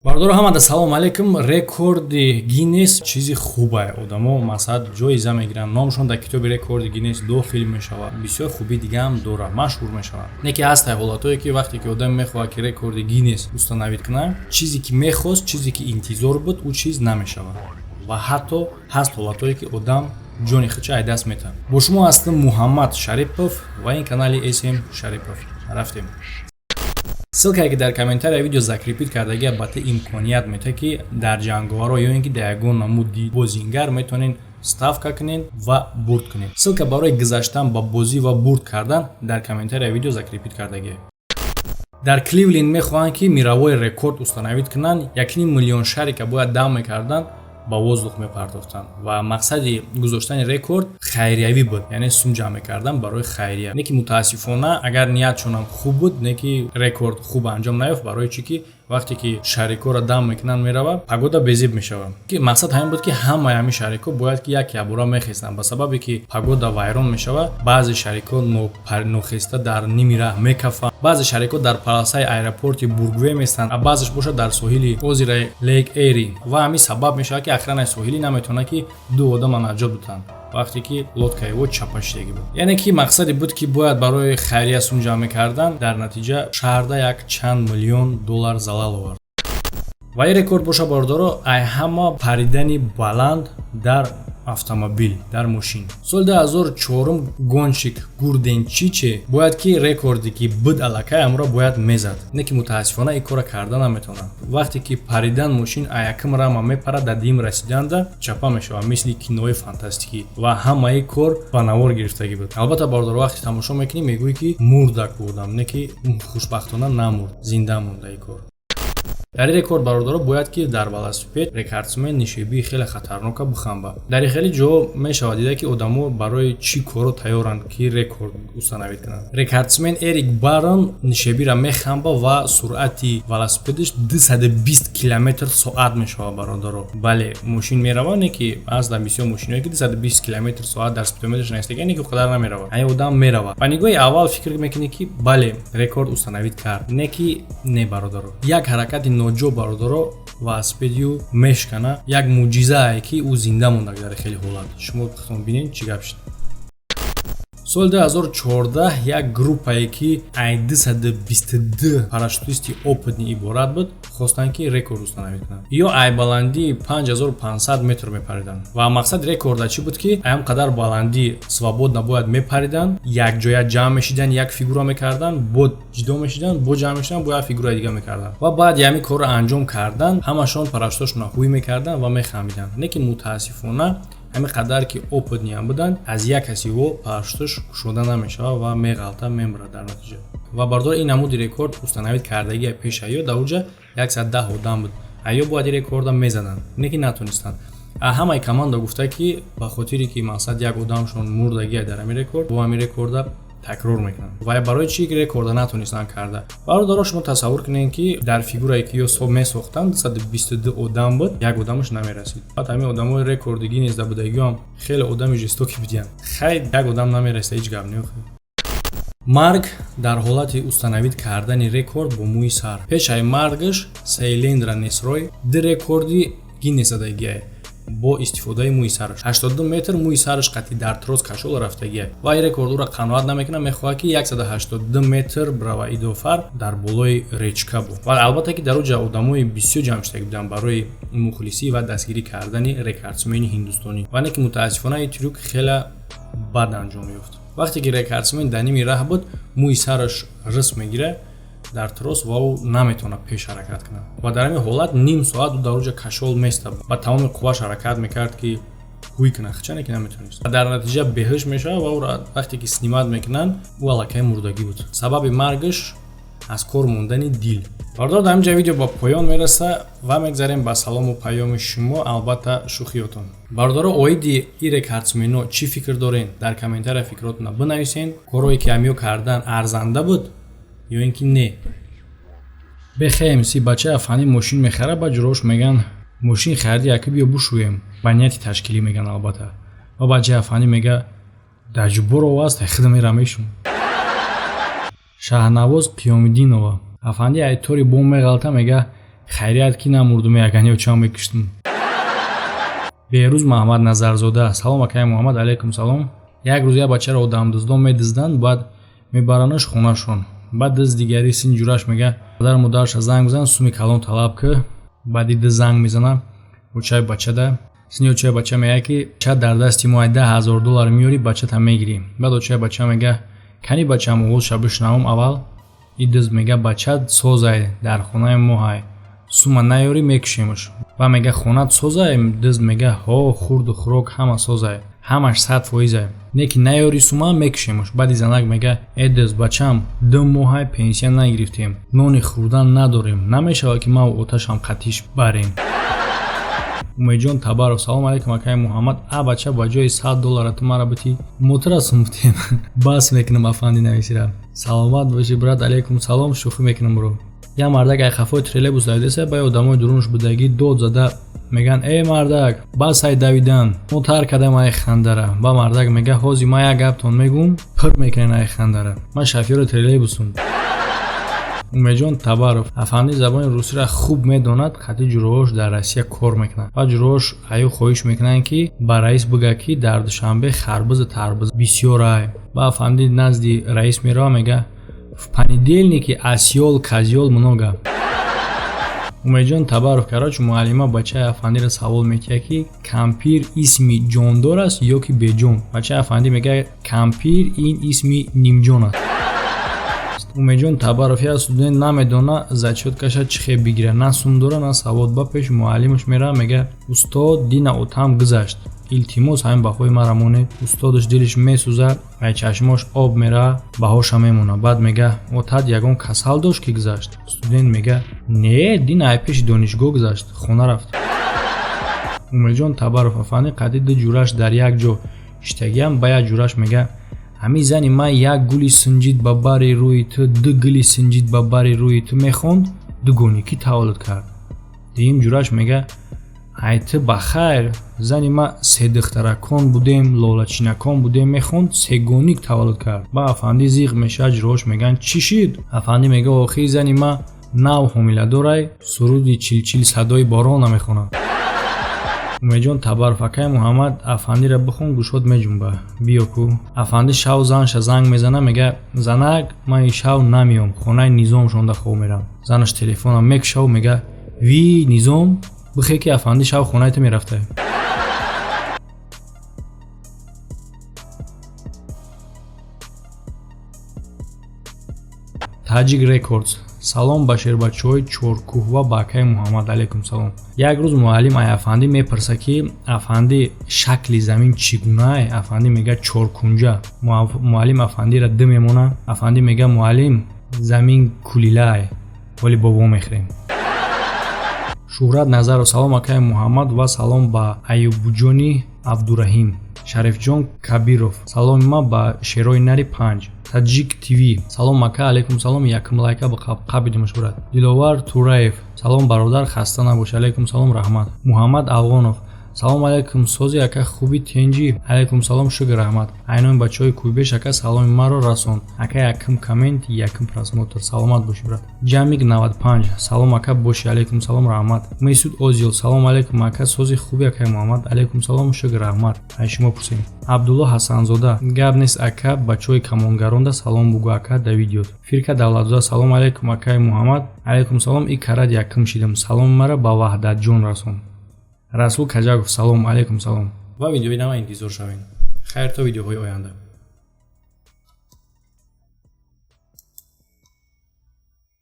Бародаро, ҳамада салом алейкум. Рекорди Гиннес чизи хубае. Одамо, масалан, ҷоиза мегиранд, номшон дар китоби рекорди Гиннес дохил мешавад. Бисёр хуби дигаам дорад, машҳур мешавад. Не ки ҳастай ҳолатҳое, ки вақте ки одам мехоҳад, ки рекорди Гиннес установить кунад, чизе ки мехост, чизе ки интизор буд, ӯ чиз намешавад ва ҳатто ҳаст ҳолатҳое, ки одам ҷони худша ай даст метаҳад. Бо шумо ҳастам Муҳаммад Шарипов ва ин канали СМ Шарипов. Рафтем. Ссылка е, ки дар комментария видео закрепить кардагия, ба ту имконият метаҳад, ки дар ҷанговаро ё ин ки дар ягон намуди бозингар метавонед ставка кунед ва бурд кунед. Ссылка барои гузаштан ба бозӣ ва бурд кардан дар комментария видео закрепить кардагия. Дар Кливленд мехоҳанд, ки мировой рекорд установить кунанд. 1,5 миллион шарика бояд дам мекарданд, ба воздух мепартофтанд ва мақсади гузоштани рекорд хайриявӣ буд, яъне сум ҷамъ мекарданд барои хайрия. Не ки мутаассифона, агар ниятшонам хуб буд, не ки рекорд хуб анҷом наёфт. Барои чӣ ки вақте ки шарикҳоро дам мекунанд, мерава, погода безеб мешавад. Ки мақсад ҳамин буд, ки ҳамаи ҳамин шарикҳо бояд ки як якбора мехестанд. Ба сабабе ки погода вайрон мешавад, баъзе шарикҳо нохеста дар ними раҳ мекафанд, баъзе шарикҳо дар полоса и аэропорти Бургве местанд, а баъзеш бошад дар соҳили озираи Lake Эри. Ва ҳамин сабаб мешавад, ки охрана и соҳилӣ наметавонад, ки ду одама наҷот битанд, вақте ки лодка и ӯ чапа шидагӣ буд. Яъне ки мақсаде буд, ки бояд барои хайрия сум ҷамъ мекарданд, дар натиҷа шаҳрда як чанд миллион доллар залал овард. Ва ин рекорд боша, бародаро, ай ҳама паридани баланд дар автомобил, дар мошин. Соли 2004 гонщик Гурден Чиче бояд ки рекорде ки буд аллакай, амро бояд мезад. Не ки мутаассифона ин корро карда наметавонад. Вақте ки паридан, мошин аякм рама мепарад, дар дим расиданда чапа мешавад, мисли кинои фантастикӣ, ва ҳамаи кор ба навор гирифтагӣ буд. Албатта, бародар, вақте тамошо мекунӣ, мегӯӣ, ки мурдак будам. Не ки хушбахтона намурд, зинда монда. Ин кор дар ин рекорд, бародаро, бояд ки дар велосипед рекордсмен нишебии хеле хатарнока бихамба. Дар хеле ҷо мешавад дида, ки одамо барои чӣ корро тайёранд, ки рекорд установить кунанд. Рекордсмен Эрик Барон нишебиро мехамба ва суръати велосипедаш 220 километр соат мешавад. Бародаро, бале, мошин мерава, не ки ҳастанд бисёр мошиное, ки 220 километр соат дар спидометрш наистага, не ки қадар намерава, айн одам мерава. Ба нигоҳи аввал фикр мекунӣ, ки бале, рекорд установить кард. Не ки не, бародаро, як ҳаракати ноҷо, бародаро, велосипедию мешкана. Як мӯъҷизае, ки ӯ зинда монда. Дар хеле ҳолат шумо худтон бинед, чӣ гап шуд. Соли 2014 як группае, ки ай 222 парашютисти опытный иборат буд, хостанд, ки рекорд установить кунанд. Ё ай баландии 5500 метр мепариданд ва мақсади рекорда чӣ буд, ки аям қадар баландӣ свободно бояд мепариданд, якҷоя ҷамъ мешиданд, як фигура мекарданд, бо ҷидо мешиданд, бо ҷамъ мешиданд, бо як фигураи дига мекарданд. Ва баъди ҳамин корро анҷом кардан, ҳамашон парашютошонро ҳуй мекарданд ва мехамиданд. Не ки мутаассифона, ҳамин қадар ки опытный ам буданд, аз як каси ӯ парашюташ кушода намешавад ва меғалта, мемирад дар натиҷа. Ва, бардор, ин намуди рекорд установить кардагия пеш аё дар уҷа 110 одам буд, аё бояд ин рекорда мезаданд, не ки натонистанд. Ҳамаи команда гуфта, ки ба хотире ки мақсад як одамшон мурдагия дар ҳамин рекорд, бо ҳамин рекорда такрор мекунанд. Ва барои чӣ рекорда натонистанд карда? Бародаро, шумо тасаввур кунед, ки дар фигурае, ки ё месохтанд, 222 одам буд, як одамаш намерасид. Баъд ҳамин одамои рекорди Гиннес будагиам хеле одами жестокий будиянд. Хай, як одам намереса, ҳеҷ гап не. Марг дар ҳолати установить кардани рекорд бо мӯи сар. Пешаи маргаш Сейлендра Несрой ду рекорди Гиннес задагиае бо истифодаи мӯи сараш. 82 метр мӯи сараш қатъи дар трос кашола рафтагия. Ва ин рекорд ӯро қаноат намекунад, мехоҳад, ки 182 метр брава идофар дар болои речка буд. Ва албатта, ки дар оҷа одамои бисёр ҷамъ шуда буданд барои мухлисӣ ва дастгирӣ кардани рекордсмени ҳиндустонӣ. Ва не ки мутаассифона, ин трюк хеле бад анҷом ёфт. Вақте ки рекордсмен дар ними раҳ буд, мӯи сараш рис мегирад дар трос ва ӯ наметавонад пеш ҳаракат кунад. Ва дар ҳамин ҳолат ним соат ӯ дар оҷа кашол места, ба тамоми қувваш ҳаракат мекард, ки ҳуй кунад хичане, ки наметавонист. Дар натиҷа беҳуш мешавад ва ӯро вақте ки снимать мекунанд, ӯ аллакай мурдагӣ буд. Сабаби маргаш аз кор мондани дил. Бардор, дар ҳаминҷа видео ба поён мераса ва мегзарем ба салому паёми шумо, албатта, шӯхиётон. Бародаро, оиди ин рекордсмено чӣ фикр дорен? Дар комментария фикротона бинависен. Корҳое, ки ҳамиё кардан, арзанда буд ё ин ки не? Бхмс бачаи афғанӣ мошин мехарад, ба ҷурош меган: «Мошин хариди, яка биё бушӯем». Ба нияти ташкилӣ меган, албатта. Ва бачаи афғанӣ мега: «Дар ҷубборо аст, худам мерам мешум». Шаҳнавоз Қиёмиддинова: афанди айтори бом меғалта, мега: Хайрият, ки намурдум, ягани очам мекуштум. Беҳрӯз Маҳмад Назарзода: салом, акаи Муҳаммад. Алайкум салом. Як рӯз як бачаро одамдуздон медизданд, баъд мебаранаш хонашон. Баъд дизд дигари сини ҷураш мега: падару модараша занг бизан, суми калон талаб ки. Баъди ди занг мезана очаи бачада. Сини очаи бача мега, ки ча дар дасти мо 10 000 доллар меёрӣ, бачата мегирӣ. Баъд очаи бача мега: кани бачам, оғозша бишнавам аввал. И дизд мега: бачат созай, дар хонаи мо ҳай, сума наёрӣ, мекушемш. Ва мега: хонат созай? Дизд мега: ҳо, хурду хӯрок ҳама созай, ҳамаш 100%-ай, не ки наёрӣ сума, мекушемш. Баъди занак мега: э дизд, бачам, 2 моҳай пенсия нагирифтем, нони хӯрдан надорем, намешавад, ки ман оташам қатиш барем. Умедҷон Табаров: салом алейкум, акаи Муҳаммад. А бача, ба ҷои 100 доллара ту мара бити мотора сумтем, бас мекунам афанди нависира. Саломат бошӣ, брат. Алейкум салом, шӯхӣ мекунам, бро. Як мардак ай хафои троллейбус давидаса, ба одамои дурунш будагӣ дод зада мегӯянд: э мардак, бас ай давидан, мо тар кардам ай хандара. Ба мардак мега: ҳози ман як гаптон мегӯм, пир мекунен ай хандара, ман шофёри троллейбусум. Умедҷон Табаров: афанди забони русиро хуб медонад, хати ҷуроҳош дар Россия кор мекунад ва ҷуроҳош аю хоҳиш мекунанд, ки ба раис бигӯяд, ки дар Душанбе харбузу тарбуз бисёрай. Ба афанди назди раис мерава, мега: в понедельники осёл, козёл много. Умедҷон Табаров: короче, муаллима бачаи афандиро савол метиҳад, ки кампир исми ҷондор аст ё ки беҷон. Бачаи афандӣ мегӯяд: кампир ин исми нимҷон аст. Умедҷон Табаров: як студент намедона зачёткаша чӣ хел бигира, на сум дора, на савод. Ба пеши муаллимаш мерава, мега: устод, дина отам гузашт, илтимос, ҳамин баҳои мара монед. Устодаш дилиш месӯзад, ай чашмош об мерава, баҳоша мемона. Баъд мега: отат ягон касал дошт, ки гузашт? Студент мега: не, дина ай пеши донишгоҳ гузашт, хона рафт. Умедҷон Табаров: афанди қади ду ҷураш дар як ҷо иштагиам, ба як ҷураш мега: ҳамин зани ман як гули синҷид ба бари рӯи ту, ду гули синҷид ба бари рӯи ту мехонд, дугони кӣ таваллуд кард? Дуюм ҷураш мега: ай ту ба хайр, зани ман седухтаракон будем, лолачинакон будем мехонд, сегоник таваллуд кард. Ба афандӣ зиғ мешавад, ҷуроҳош мегӯянд: чӣ шид? Афандӣ мега: охи, зани ман нав ҳомиладорай, суруди чилчил садои борон намехонад. Умедҷон Табаров: акай Муҳаммад, афандиро бихон, гӯшот меҷунба, биё ку. Афанди шав занша занг мезана, мега: занак, ман ишав намеём, хонаи Низом шонда хоб мерам. Занаш телефонам мекушаву мега: ви, Низом, бихе, ки афанди шав хонаи ту мерафта. Таҷик Рекордс: салом ба шербачаҳои Чоркӯҳ ва ба акаи Муҳаммад. Алайкум салом. Як рӯз муаллим ай афандӣ мепурса, ки афандӣ, шакли замин чӣ гунае? Афандӣ мега: чоркунҷа. Муаллим афандиро ду мемона. Афандӣ мега: муаллим, замин кулилае, вале бобо мехӯрем. Шӯҳрат Назаров: салом, акаи Муҳаммад, ва салом ба Аюбҷони Абдураҳим. Шарифҷон Кабиров: саломи ман ба шерои нари панҷ. Таҷик ТВ: салом, ака. Алайкум салом. Якум лайка ба қабидимаш, брат. Диловар Тураев: салом, бародар, хаста набош. Алайкум салом, раҳмат. Муҳаммад Афғонов: салом алайкум, сози ака, хуби, тенҷӣ? Алайкум салом, шукр, раҳмат. Айноми бачаҳои Кӯйбеш, ака, саломи маро расон. Ака, якум коммент, якум просмотр, саломат бошӣ, брат. Ҷамик 95: салом, ака, бошӣ. Алайкум салом, раҳмат. Месуд Озил: салом алайкум, ака, сози, хуби, акаи Муҳаммад? Алайкум салом, шукр, раҳмат, ай шумо пурсем. Абдулло Ҳасанзода: гап нест, ака, бачаҳои камонгаронда салом бугӯ, ака. Давидёд Фирка Давлатзода: салом алайкум, акаи Муҳаммад. Алайкум салом. И карат якум шидам, саломи мара ба Ваҳдатҷон расон. Расул Каҷаков: салом. Алайкум салом. Ва видеои нава интизор шавед. Хайр, то видеоҳои оянда.